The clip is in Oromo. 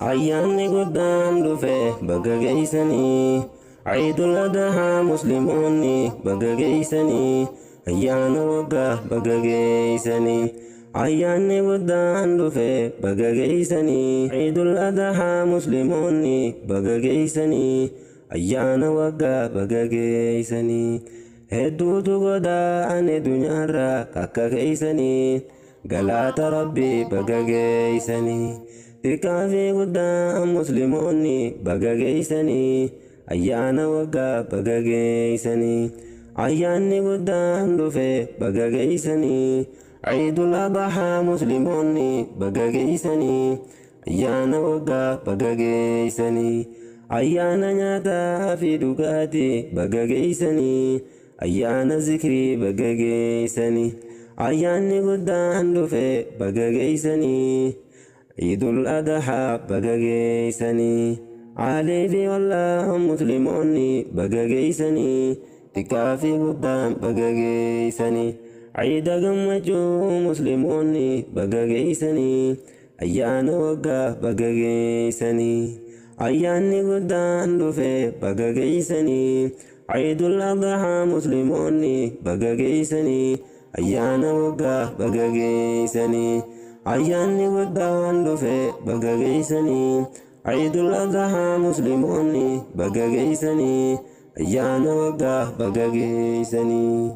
Ayyaanni guddaan dhufe, baga geeysanii. Ciidul Adhaa Muslimoonni, baga geeysanii. Ayyaana waggaa, baga geeysanii. Ayyaanni guddaan dhufe, baga geeysanii. Ciidul Adhaa Muslimoonni, baga geeysanii. Ayyaana waggaa, baga geeysanii. Hedduutu godaane dunyaarraa akka keeysanii. Galaata Rabbii, baga geeysanii. Xiqqaa fi guddaa Muslimoonni, baga geeysanii. Ayyaana waggaa, baga geeysanii. Ayyaanni guddaan dhufe, baga geeysanii. Ciidul Adhaa Muslimoonni, baga geeysanii. Ayyaana waggaa, baga geeysanii. Ayyaana nyaataa fi dhugaatii, baga geeysanii. Ayyaana zikrii, baga geeysanii. Ayyaanni guddaan dhufe, baga geeysanii. Ciidul Adhaa, baga geeysanii. Aalii fi wallaa Muslimoonni, baga geeysanii. Xiqqaa fi guddaan, baga geeysanii. Ciida gammachuu Muslimoonni, baga geeysanii. Ayyaana waggaa, baga geeysanii. Ayyaanni guddaan dhufe, baga geeysanii. Ciidul Adhaa Muslimoonni, baga geeysanii. Ayyaana waggaa, baga geeysanii. Ayyaanni guddaan dhufe, baga geeysanii. Ciidul Adhaa Muslimoonni, baga geeysanii. Ayyaana waggaa, baga geeysanii.